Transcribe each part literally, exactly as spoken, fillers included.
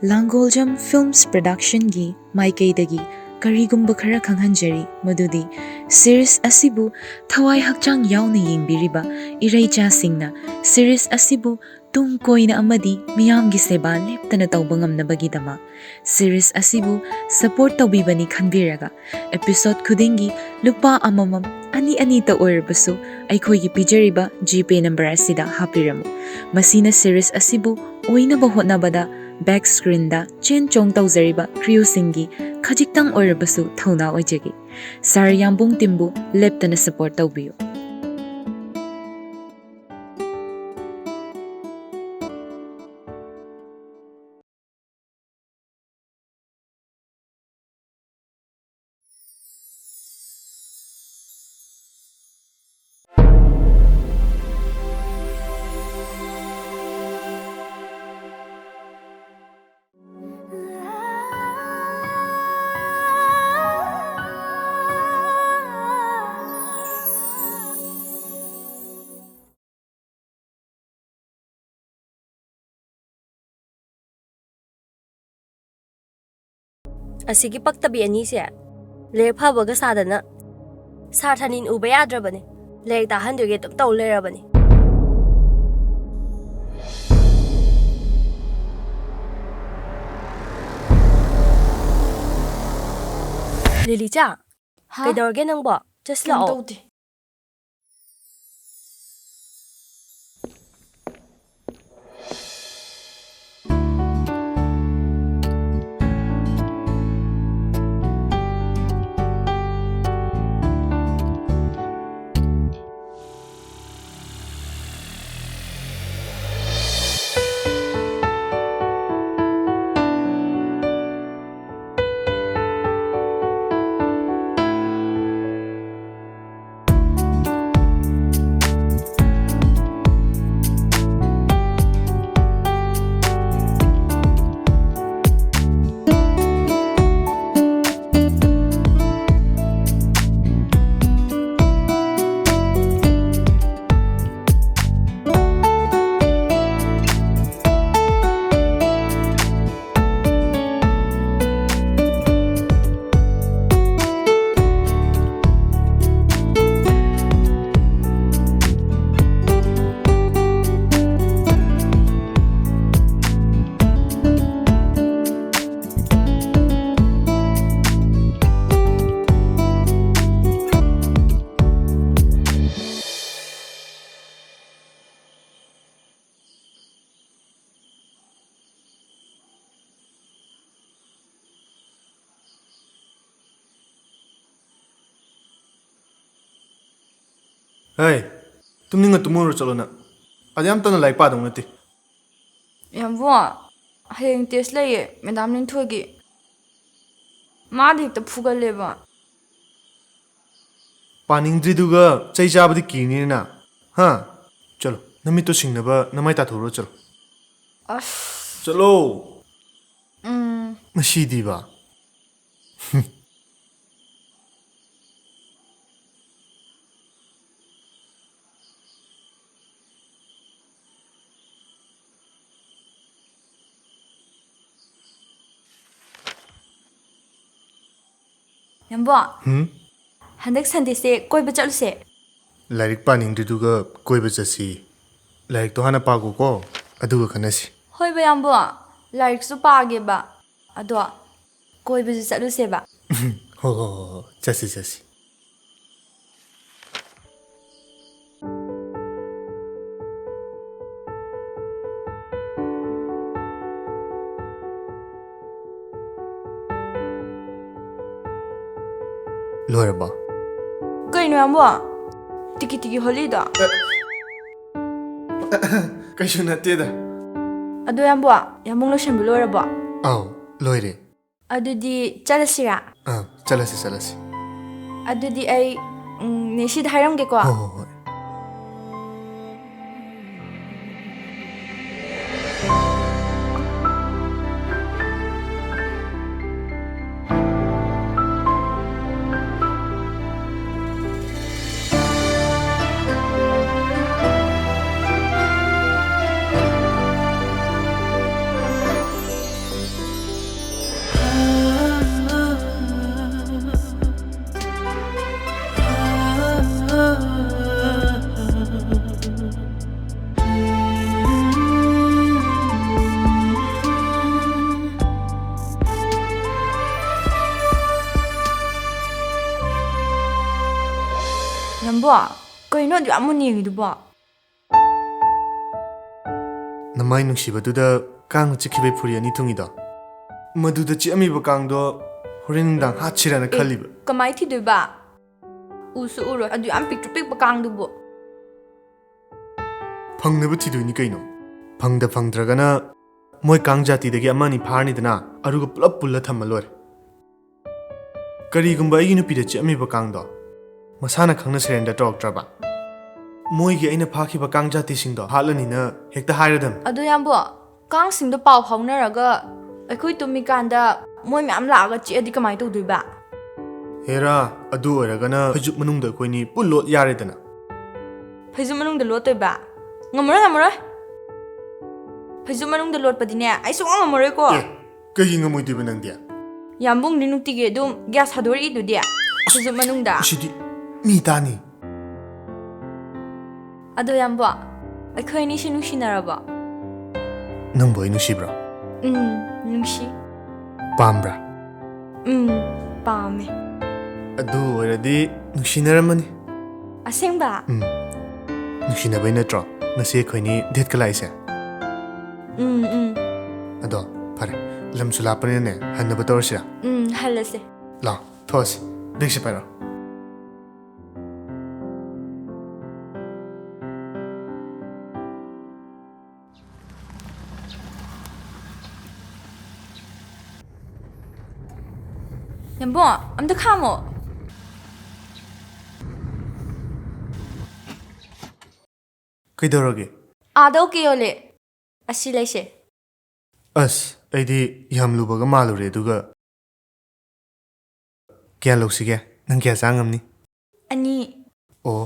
ꯂꯥꯡꯒꯣꯜꯖꯝ Films Productionꯒꯤ ꯃꯥꯏꯀꯩꯗꯒꯤ ꯀꯔꯤꯒꯨꯝꯕ ꯈꯔ ꯈꯪꯍꯟꯖꯔꯤ, ꯃꯗꯨꯗꯤ series ꯑꯁꯤꯕꯨ ꯊꯋꯥꯏ ꯍꯛꯆꯥꯡ ꯌꯥꯎꯅ ꯌꯦꯡꯕꯤꯔꯤꯕ ꯏꯔꯩꯆꯥꯁꯤꯡꯅ series ꯑꯁꯤꯕꯨ ꯇꯨꯡ ꯀꯣꯏꯅ ꯑꯃꯗꯤ ꯃꯤꯌꯥꯝꯒꯤ ꯁꯦꯕꯥ ꯂꯦꯞꯇꯅ ꯇꯧꯕ ꯉꯝꯅꯕꯒꯤꯗꯃꯛ series ꯑꯁꯤꯕꯨ support ꯇꯧꯕꯤꯕꯅꯤ ꯈꯟꯕꯤꯔꯒ, episode ꯈꯨꯗꯤꯡꯒꯤ ꯂꯨꯄꯥ ꯑꯃꯃꯝ, ꯑꯅꯤ ꯑꯅꯤꯇ ꯑꯣꯏꯔꯕꯁꯨ, ꯑꯩꯈꯣꯏꯒꯤ ꯄꯤꯖꯔꯤꯕ GPay number ꯑꯁꯤꯗ ꯍꯥꯞꯄꯤꯔꯝꯃꯨ꯫ ꯃꯁꯤꯅ series ꯑꯁꯤꯕꯨ ꯑꯣꯏꯅꯕ ꯍꯣꯠꯅꯕꯗ back screenꯗ ꯆꯦꯟ ꯆꯣꯡ ꯇꯧꯖꯔꯤꯕ crewꯁꯤꯡꯒꯤ ꯈꯖꯤꯛꯇꯪ ꯑꯣꯏꯔꯕꯁꯨ ꯊꯧꯅꯥ ꯑꯣꯏꯖꯒꯦ꯫ Sir ꯌꯥꯝꯕꯨꯡ teamꯕꯨ ꯂꯦꯞꯇꯅ support ꯇꯧꯕꯤꯌꯨ꯫ ꯑꯁꯤꯒꯤ ꯄꯛꯇꯕꯤ ꯑꯅꯤꯁꯦ ꯂꯥꯏꯔꯤꯛ ꯐꯕꯒ ꯁꯥꯗꯅ ꯁꯥꯔ ꯊꯥꯅꯤꯟ ꯎꯕ ꯌꯥꯗ꯭ꯔꯕꯅꯦ꯫ ꯂꯥꯏꯔꯤꯛ ꯇꯥꯍꯟꯗꯣꯏꯒꯤ ꯑꯗꯨꯝ ꯇꯧ ꯂꯩꯔꯕꯅꯤ꯫ ꯂꯤꯂꯤꯆꯥ, ꯍꯥ? ꯀꯩꯗꯧꯔꯒꯦ ꯅꯪꯕꯣ? ꯆꯠꯁꯤ ꯀꯩꯝ ꯂꯥꯛꯑꯣ꯫ ꯇꯧꯗꯦ꯫ ꯍꯩ, ꯇꯨꯝꯅꯤꯡꯉ ꯇꯨꯝꯃꯨꯔꯣ, ꯆꯠꯂꯣ ꯅꯪ꯫ ꯑꯗꯨ ꯌꯥꯝ ꯇꯟꯅ ꯂꯥꯏꯔꯤꯛ ꯄꯥꯗꯧ ꯅꯠꯇꯦ꯫ ꯌꯥꯝꯕꯨꯡ, ꯍꯌꯦꯡ ꯇꯦꯁ ꯂꯩꯌꯦ, ꯃꯦꯗꯥꯝ ꯂꯤꯟꯊꯣꯏꯒꯤ꯫ ꯃꯥꯗꯤ ꯍꯦꯛꯇ ꯐꯨꯒꯜꯂꯦꯕ꯫ ꯄꯥꯅꯤꯡꯗ꯭ꯔꯤꯗꯨꯒ ꯆꯩ ꯆꯥꯕꯗꯤ ꯀꯤꯅꯤꯅ, ꯍꯥ? ꯆꯠꯂꯣ, ꯅꯃꯤꯠꯇꯣ ꯁꯤꯡꯅꯕ ꯅꯃꯥꯏ ꯇꯥꯊꯣꯛꯎꯔꯣ, ꯆꯠꯂꯣ꯫ ꯑꯁ꯫ ꯆꯠꯂꯣ꯫ ꯎꯝ꯫ ꯃꯁꯤꯗꯤꯕ꯫ ꯌꯥꯝꯕꯣ, ꯍꯨꯝ? ꯍꯟꯗꯛ ꯁꯟꯗꯦꯁꯦ ꯀꯣꯏꯕ ꯆꯠꯂꯨꯁꯦ꯫ ꯂꯥꯏꯔꯤꯛ ꯄꯥꯅꯤꯡꯗ꯭ꯔꯤꯗꯨꯒ ꯀꯣꯏꯕ ꯆꯠꯁꯤ꯫ ꯂꯥꯏꯔꯤꯛꯇꯣ ꯍꯥꯟꯅ ꯄꯥꯒꯣꯀꯣ, ꯑꯗꯨꯒ ꯈꯟꯅꯁꯤ꯫ ꯍꯣꯏꯕ ꯌꯥꯝꯕꯣ, ꯂꯥꯏꯔꯤꯛꯁꯨ ꯄꯥꯒꯦꯕ, ꯑꯗꯣ ꯀꯣꯏꯕꯁꯨ ꯆꯠꯂꯨꯁꯦꯕ꯫ ꯍꯣ, ꯍꯣ, ꯍꯣ, ꯍꯣ, ꯆꯠꯁꯤ, ꯆꯠꯁꯤ꯫ ꯂꯣꯏꯔꯕꯣ? ꯀꯩꯅꯣ ꯌꯥꯝꯕꯣ? ꯇꯤꯀꯤ ꯇꯤꯀꯤ ꯍꯣꯜꯂꯤꯗꯣ? ꯀꯩꯁꯨ ꯅꯠꯇꯦꯗ꯫ ꯑꯗꯣ ꯌꯥꯝꯕꯣ, ꯌꯥꯝꯕꯨꯡ ꯂꯣꯏꯁꯟꯕ ꯂꯣꯏꯔꯕꯣ? ꯑꯥꯎ, ꯂꯣꯏꯔꯦ꯫ ꯑꯗꯨꯗꯤ ꯆꯠꯂꯁꯤꯔꯥ? ꯑꯥ, ꯆꯠꯂꯁꯤ, ꯆꯠꯂꯁꯤ꯫ ꯑꯗꯨꯗꯤ ꯑꯩ, ꯎꯝ, ꯅꯦꯁꯤꯗ ꯍꯥꯏꯔꯝꯒꯦꯀꯣ꯫ ꯍꯣꯏ, ꯍꯣꯏ, ꯍꯣꯏ꯫ ꯂꯝꯕꯣ, ꯀꯩꯅꯣ ꯑꯗꯨ ꯌꯥꯝ ꯃꯨꯟꯅ ꯌꯦꯡꯉꯤꯗꯨꯕꯣ? ꯅꯃꯥꯏ ꯅꯨꯡꯁꯤꯕꯗꯨꯗ ꯀꯥꯡꯅ ꯆꯤꯛꯈꯤꯕꯩ ꯐꯨꯔꯤ ꯑꯅꯤ ꯊꯨꯡꯉꯤꯗꯣ? ꯃꯗꯨꯗ ꯆꯤꯛꯑꯝꯃꯤꯕ ꯀꯥꯡꯗꯣ ꯍꯣꯔꯦꯟ ꯅꯨꯡꯗꯥꯡ ꯍꯥꯠꯁꯤꯔꯅ ꯑꯦ, ꯈꯜꯂꯤꯕ꯫ ꯀꯃꯥꯏ ꯊꯤꯗꯣꯏꯕ? ꯎꯁꯨ ꯎꯔꯣꯏ, ꯑꯗꯨ ꯌꯥꯝ ꯄꯤꯛꯇ꯭ꯔꯨ ꯄꯤꯛꯄ ꯀꯥꯡꯗꯨꯕꯨ꯫ ꯐꯪꯅꯕ ꯊꯤꯗꯣꯏꯅꯤ ꯀꯩꯅꯣ꯫ ꯐꯪꯗ ꯐꯪꯗ꯭ꯔꯒꯅ ꯃꯣꯏ ꯀꯥꯡ ꯖꯥꯇꯤꯗꯒꯤ ꯑꯃ ꯑꯅꯤ ꯐꯥꯔꯅꯤꯗꯅ, ꯑꯗꯨꯒ ꯄꯨꯂꯞ ꯄꯨꯜꯂ ꯊꯝꯃ ꯂꯣꯏꯔꯦ꯫ ꯀꯔꯤꯒꯨꯝꯕ ꯑꯩꯒꯤ ꯅꯨꯄꯤꯗ ꯆꯤꯛꯑꯝꯃꯤꯕ ꯀꯥꯡꯗꯣ ꯃꯁꯥꯅ ꯈꯪꯅ surrender ꯇꯧꯔꯛꯇ꯭ꯔꯕ? ꯃꯣꯏꯒꯤ ꯑꯩꯅ ꯐꯥꯈꯤꯕ ꯀꯥꯡ ꯖꯥꯇꯤꯁꯤꯡꯗꯣ ꯍꯥꯠꯂꯅꯤꯅ ꯍꯦꯛꯇ ꯍꯥꯏꯔꯗꯝꯅꯤ꯫ ꯑꯗꯣ ꯌꯥꯝꯕꯣ, ꯀꯥꯡꯁꯤꯡꯗꯣ ꯄꯥꯎ ꯐꯥꯎꯅꯔꯒ ꯑꯩꯈꯣꯏ ꯇꯨꯝꯃꯤꯀꯥꯟꯗ ꯃꯣꯏ ꯃꯌꯥꯝ ꯂꯥꯛꯑꯒ ꯆꯤꯛꯑꯗꯤ ꯀꯃꯥꯏꯅ ꯇꯧꯗꯣꯏꯕ? ꯍꯦꯔꯥ, ꯑꯗꯨ ꯑꯣꯏꯔꯒꯅ ꯐꯩꯖꯨꯞ ꯃꯅꯨꯡꯗ ꯑꯩꯈꯣꯏꯅꯤ ꯄꯨꯜ ꯂꯣꯠ ꯌꯥꯔꯦꯗꯅ꯫ ꯐꯩꯖꯨꯞ ꯃꯅꯨꯡꯗ ꯂꯣꯠꯇꯣꯏꯕ? ꯉꯝꯃꯔꯣꯏ, ꯉꯝꯃꯔꯣꯏ꯫ ꯐꯩꯖꯨꯞ ꯃꯅꯨꯡꯗ ꯂꯣꯠꯄꯗꯤꯅꯦ, ꯑꯩ ꯁꯨꯡꯉꯝ ꯉꯝꯃꯔꯣꯏꯀꯣ꯫ ꯑꯦ, ꯀꯩꯒꯤ ꯉꯝꯃꯣꯏꯗꯣꯏꯕ ꯅꯪꯗꯤ? ꯌꯥꯝꯕꯨꯡꯗꯤ ꯅꯨꯡꯇꯤꯒꯤ ꯑꯗꯨꯝ ꯒ꯭ꯌꯥꯁ ꯊꯥꯗꯣꯔꯛꯏꯗꯨꯗꯤ ꯐꯩꯖꯨꯞ ꯃꯅꯨꯡꯗ꯫ ꯁꯤꯗꯤ ꯃꯤ ꯇꯥꯅꯤ꯫ ꯑꯗꯣ ꯌꯥꯝꯕꯣ, ꯑꯩꯈꯣꯏ ꯑꯅꯤꯁꯤ ꯅꯨꯡꯁꯤꯅꯔꯕꯣ? ꯅꯪꯕꯨ ꯑꯩ ꯅꯨꯡꯁꯤꯕ꯭ꯔꯣ? ꯎꯝ, ꯅꯨꯡꯁꯤ꯫ ꯄꯥꯝꯕ꯭ꯔꯥ? ꯎꯝ, ꯄꯥꯝꯃꯦ꯫ ꯑꯗꯨ ꯑꯣꯏꯔꯗꯤ ꯅꯨꯡꯁꯤꯅꯔꯝꯃꯅꯤ꯫ ꯑꯁꯦꯡꯕ? ꯎꯝ꯫ ꯅꯨꯡꯁꯤꯅꯕꯩ ꯅꯠꯇ꯭ꯔꯣ ꯉꯁꯤ ꯑꯩꯈꯣꯏꯅꯤ date ꯀ ꯂꯥꯛꯏꯁꯦ? ꯎꯝ, ꯎꯝ꯫ ꯑꯗꯣ ꯐꯔꯦ, ꯂꯝꯁꯨ ꯂꯥꯞꯄꯅꯤꯅꯅꯦ, ꯍꯟꯅꯕ ꯇꯧꯔꯁꯤꯔꯥ? ꯎꯝ, ꯍꯜꯂꯁꯦ꯫ ꯂꯥꯛꯑꯣ, ꯊꯣꯛꯑꯁꯤ꯫ Bag ꯁꯦ ꯄꯥꯏꯔꯣ꯫ ꯌꯥꯝꯕꯣ, ꯑꯝꯇ ꯈꯥꯝꯃꯣ꯫ ꯀꯩꯗꯧꯔꯒꯦ? ꯑꯥꯗ OK ꯌꯣꯜꯂꯦ꯫ ꯑꯁꯤ ꯂꯩꯁꯦ꯫ ꯑꯁ, ꯑꯩꯗꯤ ꯌꯥꯝ ꯂꯨꯕꯒ ꯃꯥꯜꯂꯨꯔꯦ, ꯑꯗꯨꯒ ꯀꯌꯥ ꯂꯧꯁꯤꯒꯦ? ꯅꯪ ꯀꯌꯥ ꯆꯥ ꯉꯝꯅꯤ? ꯑꯅꯤ꯫ ꯑꯣ,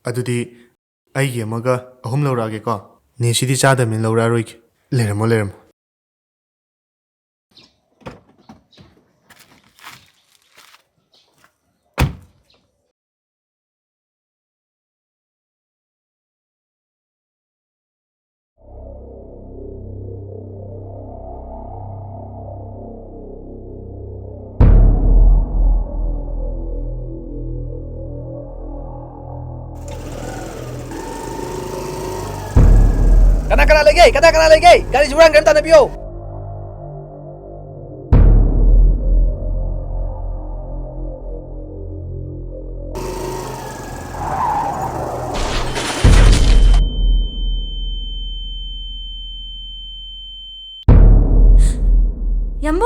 ꯑꯗꯨꯗꯤ ꯑꯩꯒꯤ ꯑꯃꯒ ꯑꯍꯨꯝ ꯂꯧꯔꯛꯑꯒꯦꯀꯣ꯫ ꯅꯦ, ꯁꯤꯗꯤ ꯆꯥꯗꯕꯅꯤꯅ ꯂꯧꯔꯛꯑꯔꯣꯏꯒꯦ꯫ ꯂꯩꯔꯝꯃꯣ, ꯂꯩꯔꯝꯃꯣ꯫ ꯀꯅꯥ ꯀꯅꯥ ꯂꯩꯒꯦ? ꯀꯅꯥ ꯀꯅꯥ ꯂꯩꯒꯦ? ꯒꯥꯔꯤꯁꯤ ꯍꯨꯔꯥꯟꯈ꯭ꯔꯦ, ꯑꯝꯇ ꯇꯥꯟꯅꯕꯤꯌꯣ꯫ ꯌꯥꯝꯕꯨ!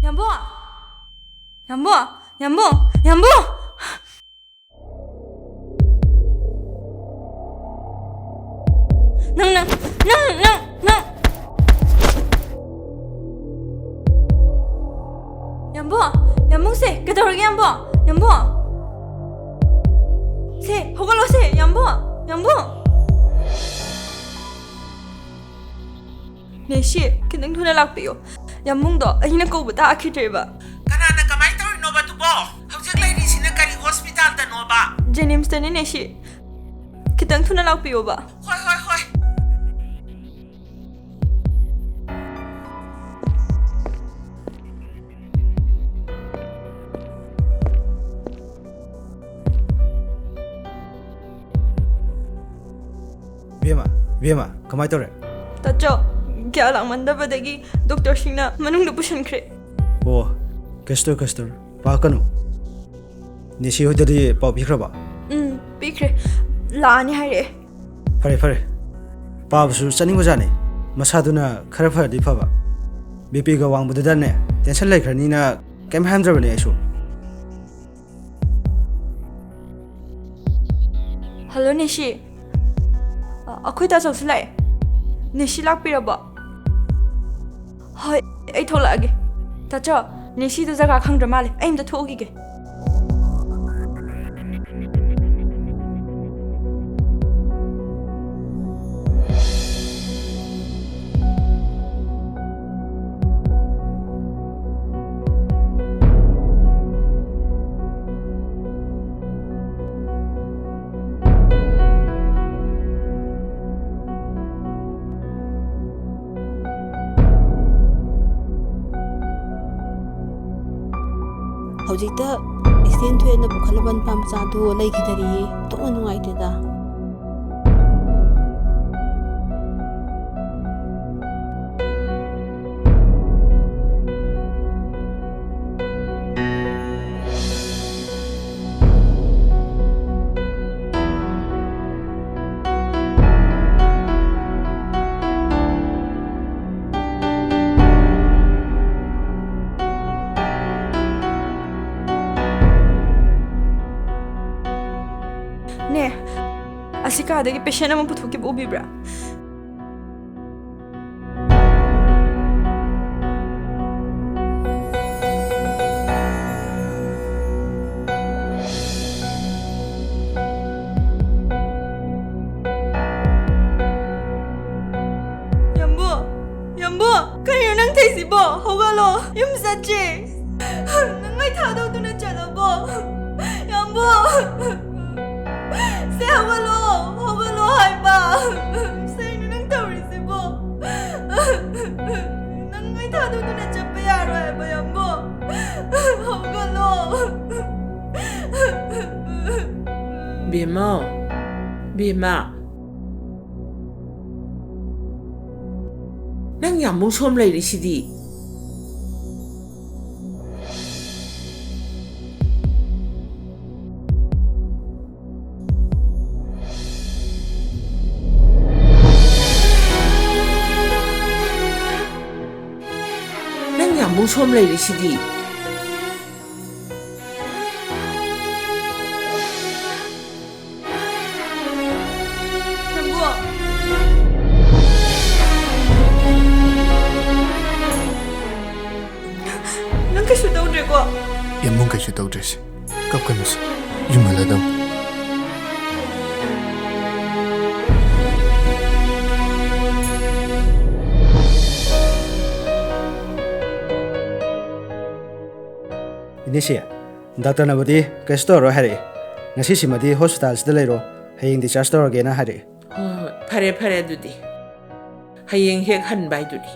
ꯌꯥꯝꯕꯨ! ꯌꯥꯝꯕꯨ! ꯌꯥꯝꯕꯨ! ꯌꯥꯝꯕꯨ! ꯅꯪ, ꯅꯪ, ꯅꯪ, ꯅꯪ, ꯅꯪ! ꯌꯥꯝꯕꯨ! ꯌꯥꯝꯕꯨ, ꯁꯦ! ꯀꯩꯗꯧꯔꯒꯦ, ꯌꯥꯝꯕꯨ? ꯌꯥꯝꯕꯨ! ꯁꯦ, ꯍꯧꯒꯠꯂꯣ, ꯁꯦ! ꯌꯥꯝꯕꯨ! ꯌꯥꯝꯕꯨ! ꯅꯦꯁꯤ, ꯈꯤꯇꯪ ꯊꯨꯅ ꯂꯥꯛꯄꯤꯌꯣ꯫ ꯌꯥꯝꯕꯨꯡꯗꯣ ꯑꯩꯅ ꯀꯧꯕ ꯇꯥꯈꯤꯗ꯭ꯔꯦꯕ꯫ ꯀꯅꯥꯅ ꯀꯃꯥꯏꯅ ꯇꯧꯔꯤꯅꯣꯕ ꯑꯗꯨꯕꯣ? ꯍꯧꯖꯤꯛ ꯂꯩꯔꯤꯁꯤꯅ ꯀꯔꯤ ꯍꯣꯁꯄꯤꯇꯥꯜꯗꯅꯣꯕ? ꯖꯦꯅꯤꯝꯁꯇꯅꯤ, ꯅꯦꯁꯤ꯫ ꯈꯤꯇꯪ ꯊꯨꯅ ꯂꯥꯛꯄꯤꯌꯣꯕ꯫ ꯍꯣꯏ, ꯍꯣꯏ, ꯍꯣꯏ꯫ ꯕꯦꯝꯃ, ꯕꯦꯝꯃ, ꯀꯃꯥꯏ ꯇꯧꯔꯦ? ꯇꯥꯆꯧ, ꯒ꯭ꯌꯥꯟ ꯂꯥꯡꯃꯟꯗꯕꯗꯒꯤ ꯗꯣꯛꯇꯔꯁꯤꯡꯅ ꯃꯅꯨꯡꯗ ꯄꯨꯁꯤꯟꯈ꯭ꯔꯦ꯫ ꯑꯣ, ꯀꯩꯁꯨ ꯇꯧꯔꯣꯏ, ꯀꯩꯁꯨ ꯇꯧꯔꯣꯏ꯫ ꯄꯥꯈꯠꯀꯅꯨ꯫ ꯅꯦꯁꯤ ꯍꯣꯏꯗꯗꯤ ꯄꯥꯎ ꯄꯤꯈ꯭ꯔꯕ? ꯎꯝ, ꯄꯤꯈ꯭ꯔꯦ꯫ ꯂꯥꯛꯑꯅꯤ ꯍꯥꯏꯔꯛꯑꯦ꯫ ꯐꯔꯦ, ꯐꯔꯦ꯫ ꯄꯥꯕꯁꯨ ꯆꯠꯅꯤꯡꯕꯖꯥꯠꯅꯤ꯫ ꯃꯁꯥꯗꯨꯅ ꯈꯔ ꯐꯔꯗꯤ ꯐꯕ꯫ ꯕꯤ ꯄꯤꯒ ꯋꯥꯡꯕꯗꯨꯗꯅꯦ, ꯇꯦꯟꯁꯟ ꯂꯩꯈ꯭ꯔꯅꯤꯅ ꯀꯩꯝ ꯍꯥꯏꯔꯝꯗ꯭ꯔꯕꯅꯦ ꯑꯩꯁꯨ꯫ ꯍꯜꯂꯣ, ꯅꯦꯁꯤ꯫ ꯑ, ꯑꯩꯈꯣꯏ ꯇꯥꯆꯧꯁꯨ ꯂꯥꯛꯑꯦ꯫ ꯅꯦꯁꯤ ꯂꯥꯛꯄꯤꯔꯕꯣ? ꯍꯣꯏ, ꯑꯩ ꯊꯣꯛꯂꯛꯑꯒꯦ꯫ ꯇꯥꯆꯧ, ꯅꯦꯁꯤꯗꯣ ꯖꯒꯥ ꯈꯪꯗ꯭ꯔ ꯃꯥꯜꯂꯦ꯫ ꯑꯩ ꯑꯝꯇ ꯊꯣꯛꯎꯈꯤꯒꯦ꯫ ꯍꯧꯖꯤꯛꯇ ꯑꯦꯛꯁꯤꯗꯦꯟ ꯊꯣꯛꯑꯦꯅ ꯄꯨꯈꯠꯂꯕ ꯅꯨꯄꯥ ꯃꯆꯥꯗꯣ ꯂꯩꯈꯤꯗꯔꯤꯌꯦ꯫ ꯑꯣꯟꯊꯣꯛꯅ ꯅꯨꯡꯉꯥꯏꯇꯦꯗ꯫ ꯁꯤ ꯀꯥꯗꯒꯤ ꯄꯦꯁꯦꯟ ꯑꯃ ꯄꯨꯊꯣꯛꯈꯤꯕ ꯎꯕꯤꯕ꯭ꯔꯥ? ꯌꯥꯝꯕꯨ! ꯌꯥꯝꯕꯨ! ꯀꯔꯤꯅꯣ ꯅꯪ ꯇꯧꯔꯤꯁꯤꯕꯣ? ꯍꯧꯒꯠꯂꯣ! ꯌꯨꯝ ꯆꯠꯁꯦ! ꯅꯪ ꯑꯩ ꯊꯥꯗꯣꯛꯇꯨꯅ ꯆꯠꯂꯕꯣ? ꯌꯥꯝꯕꯨ! ꯁꯦ ꯍꯧꯒꯠꯂꯣ! ꯍꯧꯒꯠꯂꯣ ꯍꯥꯏꯕ! ꯀꯩꯅꯣ ꯅꯪ ꯇꯧꯔꯤꯁꯤꯕꯣ? ꯅꯪ ꯑꯩ ꯊꯥꯗꯣꯛꯇꯨꯅ ꯆꯠꯄ ꯌꯥꯔꯣꯏ ꯍꯥꯏꯕ, ꯌꯥꯝꯕꯨ! ꯍꯧꯒꯠꯂꯣ! ꯕꯦꯝꯃ! ꯕꯦꯝꯃ! ꯅꯪ ꯌꯥꯝꯕꯨꯡ ꯁꯣꯝ ꯂꯩꯔꯤꯁꯤꯗꯤ꯫ ꯅꯪ ꯌꯥꯝꯕꯨꯡ ꯁꯣꯝ ꯂꯩꯔꯤꯁꯤꯗꯤ꯫ ꯅꯪꯕꯨ! ꯅꯪ ꯀꯩꯁꯨ ꯇꯧꯗ꯭ꯔꯦꯀꯣ? ꯌꯥꯝꯕꯨꯡ ꯀꯩꯁꯨ ꯇꯧꯗ꯭ꯔꯦꯁꯦ꯫ ꯀꯞꯀꯅꯨꯁꯦ꯫ ꯌꯨꯝ ꯍꯜꯂꯗꯧꯅꯤ꯫ ꯏꯅꯦꯁꯦ, ꯗꯥꯛꯇꯔꯅꯕꯨꯗꯤ ꯀꯩꯁꯨ ꯇꯧꯔꯔꯣꯏ ꯍꯥꯏꯔꯛꯑꯦ꯫ ꯉꯁꯤꯁꯤꯃꯗꯤ ꯍꯣꯁꯄꯤꯇꯥꯜꯁꯤꯗ ꯂꯩꯔꯣ, ꯍꯌꯦꯡ ꯗꯤꯁꯆꯥꯔꯖ ꯇꯧꯔꯒꯦꯅ ꯍꯥꯏꯔꯛꯑꯦ꯫ ꯍꯣꯏ, ꯍꯣꯏ, ꯐꯔꯦ, ꯐꯔꯦ ꯑꯗꯨꯗꯤ꯫ ꯍꯌꯦꯡ ꯍꯦꯛ ꯍꯟꯕ ꯍꯥꯏꯗꯨꯅꯤ꯫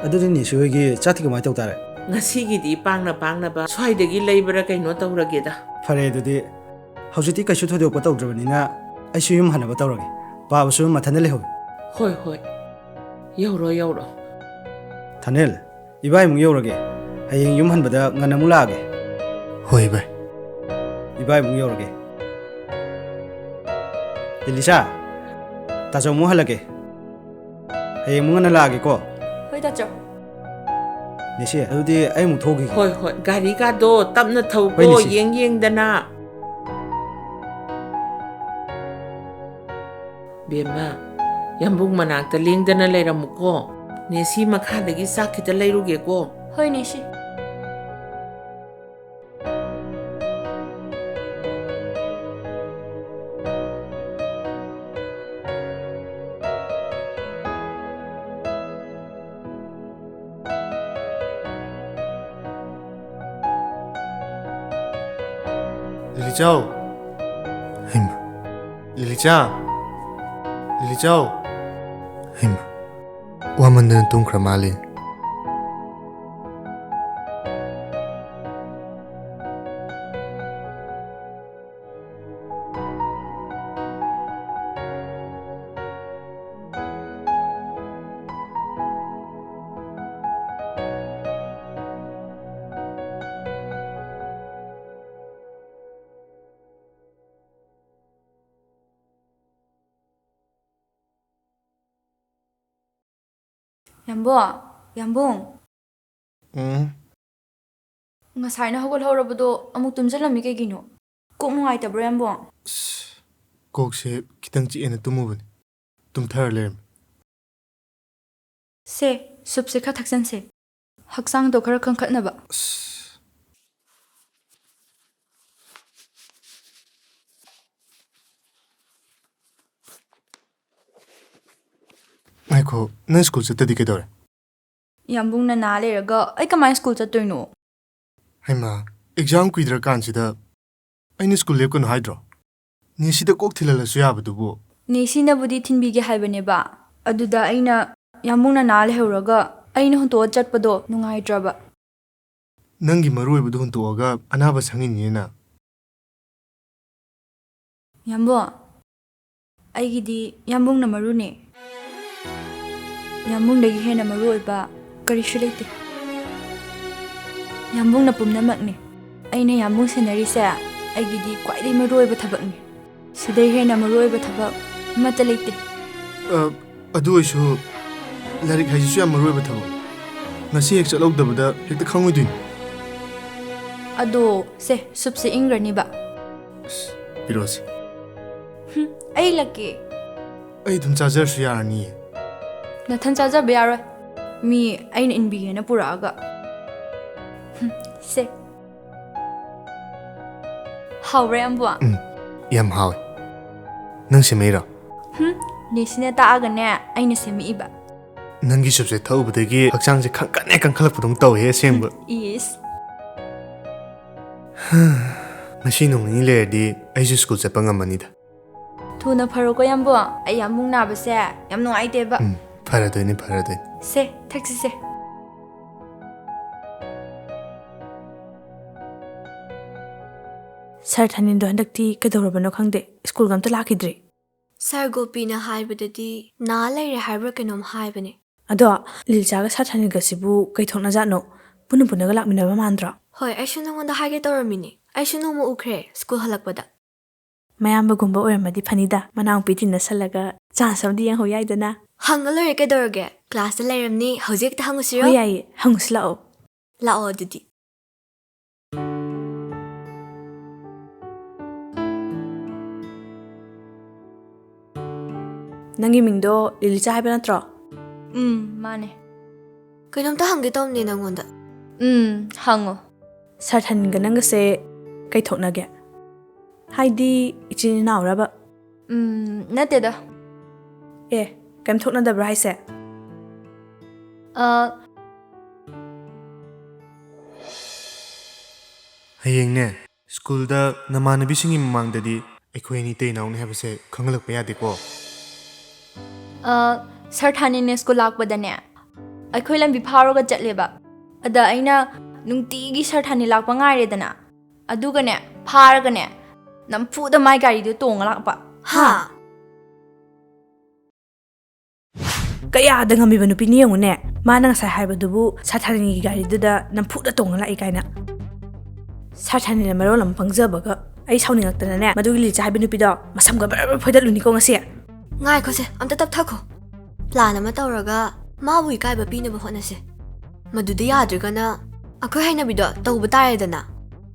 ꯑꯗꯨꯗꯤ ꯅꯦꯁꯨ ꯍꯣꯏꯒꯤ ꯆꯥꯛꯇꯤ ꯀꯃꯥꯏꯅ ꯇꯧ ꯇꯥꯔꯦ? ꯉꯁꯤꯒꯤꯗꯤ ꯄꯥꯡꯅ ꯄꯥꯡꯅꯕ ꯁ꯭ꯋꯥꯏꯗꯒꯤ ꯂꯩꯕ꯭ꯔꯥ ꯀꯩꯅꯣ ꯇꯧꯔꯒꯦꯗ꯫ ꯐꯔꯦ ꯑꯗꯨꯗꯤ, ꯍꯧꯖꯤꯛꯇꯤ ꯀꯩꯁꯨ ꯊꯣꯏꯗꯣꯛꯄ ꯇꯧꯗ꯭ꯔꯕꯅꯤꯅ ꯑꯩꯁꯨ ꯌꯨꯝ ꯍꯟꯅꯕ ꯇꯧꯔꯒꯦ꯫ ꯄꯥꯕꯁꯨ ꯃꯊꯟꯇ ꯂꯩꯍꯧꯏ꯫ ꯍꯣꯏ, ꯍꯣꯏ꯫ ꯌꯧꯔꯣ, ꯌꯧꯔꯣ꯫ ꯊꯥꯅꯦꯜ, ꯏꯕꯥꯏꯃꯨꯛ ꯌꯧꯔꯒꯦ꯫ ꯍꯌꯦꯡ ꯌꯨꯝ ꯍꯟꯕꯗ ꯉꯟꯅ ꯑꯃꯨꯛ ꯂꯥꯛꯑꯒꯦ꯫ ꯍꯣꯏ, ꯏꯕꯥꯏ꯫ ꯏꯕꯥꯏꯃꯨꯛ ꯌꯧꯔꯒꯦ꯫ ꯂꯤꯂꯤꯁꯥ, ꯇꯥꯆꯧꯃꯨꯛ ꯍꯜꯂꯒꯦ꯫ ꯍꯌꯦꯡ ꯑꯃꯨꯛ ꯉꯟꯅ ꯂꯥꯛꯑꯒꯦꯀꯣ꯫ ꯍꯣꯏ, ꯇꯥꯆꯧ꯫ ꯅꯦꯁꯦ, ꯑꯗꯨꯗꯤ ꯑꯩ ꯑꯃꯨꯛ ꯊꯣꯛꯈꯤꯒꯦ꯫ ꯍꯣꯏ, ꯍꯣꯏ꯫ ꯒꯥꯔꯤꯒꯥꯗꯣ ꯇꯞꯅ ꯊꯧꯀꯣ, ꯍꯣꯏ, ꯅꯦꯁꯦ꯫ ꯌꯦꯡ ꯌꯦꯡꯗꯅ꯫ ꯕꯦꯝꯃ, ꯌꯥꯝꯕꯨꯡ ꯃꯅꯥꯛꯇ ꯂꯦꯡꯗꯅ ꯂꯩꯔꯝꯃꯨꯀꯣ꯫ ꯅꯦꯁꯤ ꯃꯈꯥꯗꯒꯤ ꯆꯥꯛ ꯈꯤꯇ ꯂꯩꯔꯨꯒꯦꯀꯣ꯫ ꯍꯣꯏ, ꯅꯦꯁꯤ꯫ ꯂꯤꯂꯤꯆꯥꯎ꯫ ꯍꯩꯃꯥ꯫ ꯂꯤꯂꯤꯆꯥ꯫ ꯂꯤꯂꯤꯆꯥꯎ꯫ ꯍꯩꯃꯥ꯫ ꯋꯥꯃꯟꯗꯅ ꯇꯨꯝꯈ꯭ꯔ ꯃꯥꯜꯂꯦ꯫ ꯌꯥꯝꯕꯣ, ꯌꯥꯝꯕꯨꯡ꯫ ꯎꯝ꯫ ꯉꯁꯥꯏꯅ ꯍꯧꯒꯠꯍꯧꯔꯕꯗꯣ ꯑꯃꯨꯛ ꯇꯨꯝꯁꯤꯜꯂꯝꯃꯤ ꯀꯩꯒꯤꯅꯣ? ꯀꯣꯛ ꯅꯨꯡꯉꯥꯏꯇꯕ꯭ꯔꯣ, ꯌꯥꯝꯕꯨꯡ? ꯑꯁ, ꯀꯣꯛꯁꯦ ꯈꯤꯇꯪ ꯆꯤꯛꯑꯦꯅ ꯇꯨꯝꯃꯨꯕꯅꯤ꯫ ꯇꯨꯝꯊꯔ ꯂꯩꯔꯝꯃꯤ꯫ ꯁꯦ, ꯁꯨꯞꯁꯦ ꯈꯔ ꯊꯛꯆꯟꯁꯦ꯫ ꯍꯛꯆꯥꯡꯗꯣ ꯈꯔ ꯀꯟꯈꯠꯅꯕ꯫ ꯑꯁ꯫ ꯉꯥꯏꯈꯣ, ꯅꯪ ꯁ꯭ꯀꯨꯜ ꯆꯠꯇꯗꯤ ꯀꯩꯗꯧꯔꯦ? ꯌꯥꯝꯕꯨꯡꯅ ꯅꯥ ꯂꯩꯔꯒ ꯑꯩ ꯀꯃꯥꯏꯅ ꯁ꯭ꯀꯨꯜ ꯆꯠꯇꯣꯏꯅꯣ? ꯍꯩꯃꯥ, ꯑꯦꯛꯖꯥꯝ ꯀꯨꯏꯗ꯭ꯔꯀꯥꯟꯁꯤꯗ ꯑꯩꯅ ꯁ꯭ꯀꯨꯜ ꯂꯦꯞꯀꯅꯨ ꯍꯥꯏꯗ꯭ꯔꯣ? ꯅꯦꯁꯤꯗ ꯀꯣꯛ ꯊꯤꯜꯍꯜꯂꯁꯨ ꯌꯥꯕꯗꯨꯕꯨ꯫ ꯅꯦꯁꯤꯅꯕꯨꯗꯤ ꯊꯤꯟꯕꯤꯒꯦ ꯍꯥꯏꯕꯅꯦꯕ, ꯑꯗꯨꯗ ꯑꯩꯅ ꯌꯥꯝꯕꯨꯡꯅ ꯅꯥ ꯂꯩꯍꯧꯔꯒ ꯑꯩꯅ ꯍꯨꯟꯇꯣꯛꯑ ꯆꯠꯄꯗꯣ ꯅꯨꯡꯉꯥꯏꯇ꯭ꯔꯕ꯫ ꯅꯪꯒꯤ ꯃꯔꯨ ꯑꯣꯏꯕꯗꯨ ꯍꯨꯟꯇꯣꯛꯑꯒ ꯑꯅꯥꯕ ꯁꯪꯉꯤꯅꯤꯅ꯫ ꯌꯥꯝꯕꯨꯡ, ꯑꯩꯒꯤꯗꯤ ꯌꯥꯝꯕꯨꯡꯅ ꯃꯔꯨꯅꯦ꯫ ꯌꯥꯝꯕꯨꯡꯗꯒꯤ ꯍꯦꯟꯅ ꯃꯔꯨ ꯑꯣꯏꯕ ꯀꯔꯤꯁꯨ ꯂꯩꯇꯦ꯫ ꯌꯥꯝꯕꯨꯡꯅ ꯄꯨꯝꯅꯃꯛꯅꯦ꯫ ꯑꯩꯅ ꯌꯥꯝꯕꯨꯡ ꯁꯦꯟꯅꯔꯤꯁꯦ ꯑꯩꯒꯤꯗꯤ ꯈ꯭ꯋꯥꯏꯗꯒꯤ ꯃꯔꯨ ꯑꯣꯏꯕ ꯊꯕꯛꯅꯦ꯫ ꯁꯤꯗꯩ ꯍꯦꯟꯅ ꯃꯔꯨ ꯑꯣꯏꯕ ꯊꯕꯛ ꯑꯃꯠꯇ ꯂꯩꯇꯦ꯫ ꯑ, ꯑꯗꯨ ꯑꯣꯏꯁꯨ ꯂꯥꯏꯔꯤꯛ ꯍꯥꯏꯁꯤꯁꯨ ꯌꯥꯝ ꯃꯔꯨ ꯑꯣꯏꯕ ꯊꯕꯛꯅꯤ꯫ ꯉꯁꯤ ꯍꯦꯛ ꯆꯠꯍꯧꯗꯕꯗ ꯍꯦꯛꯇ ꯈꯪꯉꯣꯏꯗꯣꯏꯅꯤ꯫ ꯑꯗꯣ ꯁꯦ, ꯁꯨꯞꯁꯦ ꯏꯪꯈ꯭ꯔꯅꯤꯕ꯫ ꯑꯁ, ꯄꯤꯔꯛꯑꯣꯁꯦ꯫ ꯍꯨꯝ, ꯑꯩ ꯏꯜꯂꯛꯀꯦ꯫ ꯑꯩ ꯑꯗꯨꯝ ꯆꯥꯖꯔꯁꯨ ꯌꯥꯔꯅꯤꯌꯦ꯫ ꯅꯊꯟ ꯆꯥꯖꯕ ꯌꯥꯔꯣꯏ꯫ ꯃꯤ ꯑꯩꯅ ꯏꯟꯕꯤꯒꯦꯅ ꯄꯨꯔꯛꯑꯒ꯫ ꯍꯨꯝ, ꯁꯦ꯫ ꯍꯥꯎꯕ꯭ꯔꯥ, ꯌꯥꯝꯕꯨ? ꯎꯝ, ꯌꯥꯝ ꯍꯥꯎꯋꯦ꯫ ꯅꯪ ꯁꯦꯝꯃꯛꯏꯔꯣ? ꯍꯨꯝ, ꯅꯦꯁꯤꯅ ꯇꯥꯛꯑꯒꯅꯦ, ꯑꯩꯅ ꯁꯦꯝꯃꯛꯏꯕ꯫ ꯅꯪꯒꯤ ꯁꯨꯞꯁꯦ ꯊꯛꯎꯕꯗꯒꯤ ꯍꯛꯆꯥꯡꯁꯦ ꯈꯪꯀꯟ ꯍꯦꯛ ꯀꯟꯈꯠꯂꯛꯄꯗꯧꯅ ꯇꯧꯋꯦ ꯑꯁꯦꯡꯕ꯫ ꯏꯁ꯫ ꯉꯁꯤ ꯅꯣꯡ ꯅꯤꯅꯤ ꯂꯩꯔꯗꯤ ꯑꯩꯁꯨ ꯁ꯭ꯀꯨꯜ ꯆꯠꯄ ꯉꯝꯃꯅꯤꯗ꯫ ꯊꯨꯅ ꯐꯔꯣꯀꯣ, ꯌꯥꯝꯕꯨ꯫ ꯑꯩ ꯌꯥꯝꯕꯨꯡ ꯅꯥꯕꯁꯦ ꯌꯥꯝ ꯅꯨꯡꯉꯥꯏꯇꯦꯕ꯫ ꯎꯝ, ꯐꯔꯗꯣꯏꯅꯤ, ꯐꯔꯗꯣꯏꯅꯤ꯫ ꯁꯦ, ꯊꯛꯁꯤꯁꯦ꯫ ꯁꯥꯔ ꯊꯥꯅꯤꯟꯗꯣ ꯍꯟꯗꯛꯇꯤ ꯀꯩꯗꯧꯔꯕꯅꯣ ꯈꯪꯗꯦ, ꯁ꯭ꯀꯨꯜꯒ ꯑꯝꯇ ꯂꯥꯛꯈꯤꯗ꯭ꯔꯦ꯫ ꯁꯥꯔ ꯒꯣꯄꯤꯅ ꯍꯥꯏꯕꯗꯗꯤ ꯅꯥ ꯂꯩꯔꯦ ꯍꯥꯏꯕ꯭ꯔꯥ ꯀꯩꯅꯣꯝ ꯍꯥꯏꯕꯅꯦ꯫ ꯑꯗꯣ ꯂꯤꯂꯤꯆꯥꯒ ꯁꯥꯔ ꯊꯥꯅꯤꯟꯒꯁꯤꯕꯨ ꯀꯩ ꯊꯣꯛꯅꯖꯥꯠꯅꯣ? ꯄꯨꯟꯅ ꯄꯨꯟꯅꯒ ꯂꯥꯛꯃꯤꯟꯅꯕ ꯃꯥꯟꯗ꯭ꯔꯣ? ꯍꯣꯏ, ꯑꯩꯁꯨ ꯅꯉꯣꯟꯗ ꯍꯥꯏꯒꯦ ꯇꯧꯔꯝꯃꯤꯅꯦ꯫ ꯑꯩꯁꯨ ꯅꯣꯡꯃ ꯎꯈ꯭ꯔꯦ ꯁ꯭ꯀꯨꯜ ꯍꯜꯂꯛꯄꯗ꯫ ꯃꯌꯥꯝꯕꯒꯨꯝꯕ ꯑꯣꯏꯔꯝꯃꯗꯤ ꯐꯅꯤꯗ, ꯃꯅꯥꯎꯄꯤ ꯇꯤꯟꯅꯁꯜꯂꯒ ꯆꯥꯟꯁ ꯑꯃꯗꯤ ꯌꯦꯡꯍꯧ ꯌꯥꯏꯗꯅ꯫ ꯍꯪꯉ ꯂꯣꯏꯔꯦ ꯀꯩꯗꯧꯔꯒꯦ? ꯀ꯭ꯂꯥꯁꯇ ꯂꯩꯔꯝꯅꯤ, ꯍꯧꯖꯤꯛ ꯍꯦꯛꯇ ꯍꯪꯉꯨꯁꯤꯔꯣ? ꯍꯣꯏ, ꯌꯥꯏꯌꯦ, ꯍꯪꯉꯨꯁꯤ ꯂꯥꯛꯑꯣ꯫ ꯂꯥꯛꯑꯣ ꯑꯗꯨꯗꯤ꯫ ꯅꯪꯒꯤ ꯃꯤꯡꯗꯣ ꯂꯤꯂꯤꯆꯥ ꯍꯥꯏꯕ ꯅꯠꯇ꯭ꯔꯣ? ꯎꯝ, ꯃꯥꯅꯦ꯫ ꯀꯩꯅꯣꯝꯇ ꯍꯪꯒꯦ ꯇꯧꯕꯅꯦ ꯅꯪꯉꯣꯟꯗ꯫ ꯎꯝ, ꯍꯪꯉꯣ꯫ ꯁꯥꯔ ꯊꯥꯅꯤꯟꯒ ꯅꯪꯒꯁꯦ ꯀꯩ ꯊꯣꯛꯅꯒꯦ? ꯍꯥꯏꯗꯤ ꯏꯆꯤꯟ ꯏꯅꯥꯎꯔꯕ? ꯎꯝ, ꯅꯠꯇꯦꯗ꯫ ꯑꯦ, ꯀꯩꯝ ꯊꯣꯛꯅꯗꯕ꯭ꯔꯥ ꯍꯥꯏꯁꯦ? ꯑ, ꯍꯌꯦꯡꯅꯦ, ꯁ꯭ꯀꯨꯜꯗ ꯅꯃꯥꯟꯅꯕꯤꯁꯤꯡꯒꯤ ꯃꯃꯥꯡꯗꯗꯤ ꯑꯩꯈꯣꯏ ꯑꯅꯤ ꯏꯇꯩ ꯏꯅꯥꯎꯅꯤ ꯍꯥꯏꯕꯁꯦ ꯈꯪꯍꯜꯂꯛꯄ ꯌꯥꯗꯦꯀꯣ꯫ ꯑ, ꯁꯥꯔ ꯊꯥꯅꯤꯟꯅ ꯁ꯭ꯀꯨꯜ ꯂꯥꯛꯄꯗꯅꯦ, ꯑꯩꯈꯣꯏ ꯂꯝꯕꯤ ꯐꯥꯎꯔꯒ ꯆꯠꯂꯦꯕ꯫ ꯑꯗ ꯑꯩꯅ ꯅꯨꯡꯇꯤꯒꯤ ꯁꯥꯔ ꯊꯥꯅꯤꯟ ꯂꯥꯛꯄ ꯉꯥꯏꯔꯦꯗꯅ꯫ ꯑꯗꯨꯒꯅꯦ, ꯐꯥꯔꯒꯅꯦ, ꯅꯝꯐꯨꯗ ꯃꯥꯏ ꯒꯥꯔꯤꯗꯣ ꯇꯣꯡꯉ ꯂꯥꯛꯄ꯫ ꯍꯥ? ꯀꯌꯥꯗ ꯉꯝꯃꯤꯕ ꯅꯨꯄꯤꯅꯤ ꯌꯦꯡꯉꯨꯅꯦ꯫ ꯃꯥꯅ ꯉꯁꯥꯏ ꯍꯥꯏꯕꯗꯨꯕꯨ ꯁꯥꯔ ꯊꯥꯅꯤꯟꯒꯤ ꯒꯥꯔꯤꯗꯨꯗ ꯅꯝꯐꯨꯗ ꯇꯣꯡꯉ ꯂꯥꯛꯏ ꯀꯥꯏꯅ꯫ ꯁꯥꯔ ꯊꯥꯅꯤꯟꯅ ꯃꯔꯣꯜ ꯑꯃ ꯄꯪꯖꯕꯒ꯫ ꯑꯩ ꯁꯥꯎꯅꯤꯡꯉꯛꯇꯅꯅꯦ, ꯃꯗꯨꯒꯤ ꯂꯤꯂꯤꯆꯥ ꯍꯥꯏꯕ ꯅꯨꯄꯤꯗꯣ ꯃꯁꯝꯒ ꯕꯔ ꯕꯔ ꯐꯣꯏꯗꯠꯂꯨꯅꯤꯀꯣ ꯉꯁꯤ꯫ ꯉꯥꯏꯈꯣꯁꯦ, ꯑꯝꯇ ꯇꯞꯊꯈꯣ꯫ ꯄ꯭ꯂꯥꯟ ꯑꯃ ꯇꯧꯔꯒ ꯃꯥꯕꯨ ꯏꯀꯥꯏꯕ ꯄꯤꯅꯕ ꯍꯣꯠꯅꯁꯦ꯫ ꯃꯗꯨꯗ ꯌꯥꯗ꯭ꯔꯒꯅ ꯑꯩꯈꯣꯏ ꯍꯩꯅꯕꯤꯗꯣ ꯇꯧꯕ ꯇꯥꯔꯦꯗꯅ꯫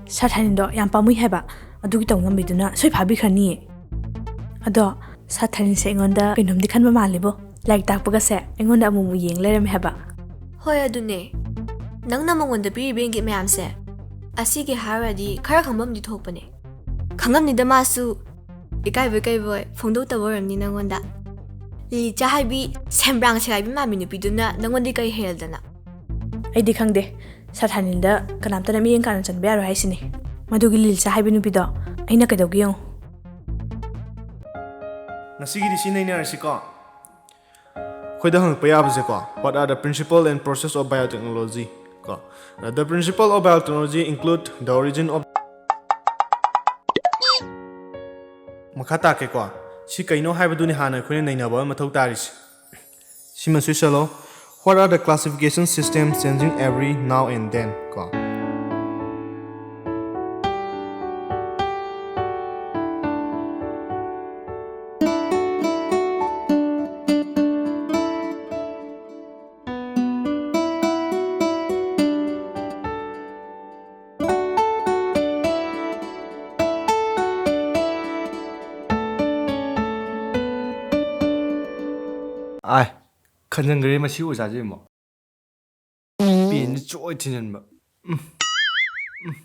ꯁꯥꯔ ꯊꯥꯅꯤꯟꯗꯣ ꯌꯥꯝ ꯄꯥꯝꯃꯨꯏ ꯍꯥꯏꯕ, ꯑꯗꯨꯒꯤ ꯇꯧ ꯉꯝꯕꯤꯗꯨꯅ ꯁꯣꯏ ꯐꯥꯕꯤꯈ꯭ꯔꯅꯤꯌꯦ꯫ ꯑꯗꯣ ꯁꯥꯊꯥꯔꯤꯟꯁꯦ ꯑꯩꯉꯣꯟꯗ ꯀꯩꯅꯣꯝꯗꯤ ꯈꯟꯕ ꯃꯥꯜꯂꯤꯕꯣ꯫ ꯂꯥꯏꯔꯤꯛ ꯇꯥꯛꯄꯒꯁꯦ ꯑꯩꯉꯣꯟꯗ ꯑꯃꯨꯛ ꯑꯃꯨꯛ ꯌꯦꯡ ꯂꯩꯔꯝꯃꯦ ꯍꯥꯏꯕ꯫ ꯍꯣꯏ, ꯑꯗꯨꯅꯦ꯫ ꯅꯪꯅ ꯃꯉꯣꯟꯗ ꯄꯤꯔꯤꯕ ꯏꯪꯒꯤꯠ ꯃꯌꯥꯝꯁꯦ, ꯑꯁꯤꯒꯤ ꯍꯥꯏꯔꯨꯔꯗꯤ ꯈꯔ ꯈꯪꯐꯝꯗꯤ ꯊꯣꯛꯄꯅꯦ꯫ ꯈꯪꯉꯝꯅꯤꯗ ꯃꯥꯁꯨ꯫ ꯏꯀꯥꯏꯕꯣꯏ ꯀꯩꯕꯣꯏ ꯐꯣꯡꯗꯣꯛꯇꯕ ꯑꯣꯏꯔꯝꯅꯤ ꯅꯪꯉꯣꯟꯗ꯫ ꯂꯤꯂꯤꯆꯥ ꯍꯥꯏꯕꯤ ꯁꯦꯝꯕ꯭ꯔꯥꯡ ꯁꯦꯒꯥꯏꯕꯤ ꯃꯥꯟꯕꯤ ꯅꯨꯄꯤꯗꯨꯅ ꯅꯪꯉꯣꯟꯗꯤ ꯀꯩ ꯍꯩꯔꯦꯗꯅ? ꯑꯩꯗꯤ ꯈꯪꯗꯦ꯫ ꯁꯥꯊꯥꯔꯤꯟꯗ ꯀꯅꯥꯝꯇꯅ ꯃꯤꯠꯌꯦꯡ ꯀꯥꯅ ꯆꯟꯕ ꯌꯥꯔꯣꯏ ꯍꯥꯏꯁꯤꯅꯤ꯫ ꯃꯗꯨꯒꯤ ꯂꯤꯂꯤꯆꯥ ꯍꯥꯏꯕꯤ ꯅꯨꯄꯤꯗꯣ ꯑꯩꯅ ꯀꯩꯗꯧꯒꯦ ꯌꯦꯡꯉꯨ꯫ ꯉꯁꯤꯒꯤꯗꯤ ꯁꯤ ꯅꯩꯅꯔꯁꯤꯀꯣ꯫ ꯑꯩꯈꯣꯏꯗ ꯍꯪꯉꯛꯄ ꯌꯥꯕꯁꯦꯀꯣ, "What are the principle and process of biotechnology?" ꯀꯣ꯫ "The principle of biotechnology include the origin of" ꯃꯈꯥ ꯇꯥꯛꯀꯦꯀꯣ꯫ ꯁꯤ ꯀꯩꯅꯣ ꯍꯥꯏꯕꯗꯨꯅꯤ ꯍꯥꯟꯅ ꯑꯩꯈꯣꯏꯅ ꯅꯩꯅꯕ ꯑꯃ ꯃꯊꯧ ꯇꯥꯔꯤꯁꯤ꯫ ꯁꯤꯃꯁꯨ ꯏꯁꯜꯂꯣ꯫ "What are the classification systems changing every now and then?" ꯀꯣ꯫ ꯑꯥꯏ, ꯈꯟꯖꯟꯈ꯭ꯔꯦ ꯃꯁꯤ ꯑꯣꯖꯥꯁꯦ ꯑꯃꯨꯛ꯫ ꯄꯦꯟꯁꯤ ꯆꯣꯏ ꯊꯤꯟꯖꯟꯕ꯫ ꯎꯝ꯫ ꯎꯝ꯫